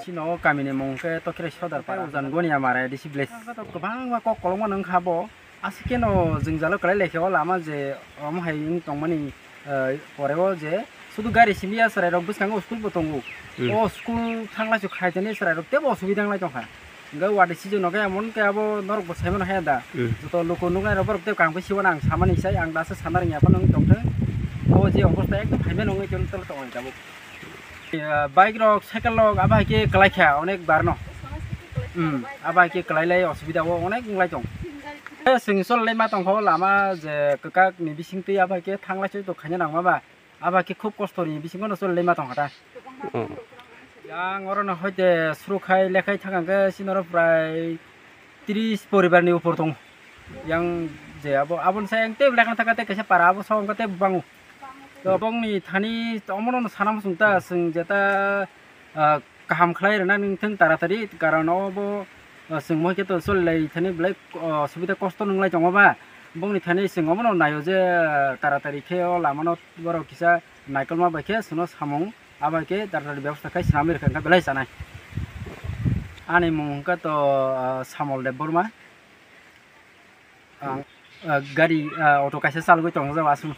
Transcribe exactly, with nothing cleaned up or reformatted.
Chini o kamini mung khe Tokhirai Sodar para, Ujan Goniamara A D C village. Kwbangma kok kolokma nung kha bo. Aswk khe no jwngjalo kwlai lai khe o lama je omo hai wng tongmani, eh, pore o je sudu gari simi ya chwrai rok bwskango school bo tongo. Hmm. O school thang lai su khai tani chwrai rok tebo osubida wng lai tong kha. Hwnkhe wadi season o khe emon khe abo norok bo sai mano haya da. Hmm. Joto luku nuknai rok borok tei kaham khe sibo ang samani sai ang dasa sana rwngya phano wng tong thung. O je obostha ekdom phaimano wngwi tong tong tabuk. Eh, bike rok, cycle rok abo hai khe kwlai kha onek bar no. Hmm, abo hai khe kwlai lai osubida o onek wng lai tong. Eh, chwng chol lai ma tong kha o lama je kwkak ni bising twi abo hai khe thang lai choi to khaina nang ma ba. Abo hai khe khub kosto ni bisingo no chol lai ma tong kha ta. Oh. Yang oro no hoite suru khai lekhai thang khe sini oro prai tris poribar ni upor tongo. Yang je abo, aboni sai ang tei lekhang thaka tei kaisa para abo song khe tei bango. To bongni thani omono sana muchung ta chwng jeta, ah, kaham khlai rwna nung thung taratari, karon obo, ah, chwng moi khe to choli lai thani belai, ah, subida kosto nung lai tongo ba. Bongni thani chwng omono naio je, ah, taratari khe o lama no borok kisa naikolma bai khe chwngno samung. Abo hai khe taratari bebosta khai swnamwi rwkha, wngkha belai chanai. Ani mung wngkha to, ah, Samol Debbarma. Ang, ah, gari, ah, auto kaisa chalogwi tongo jabo aswk.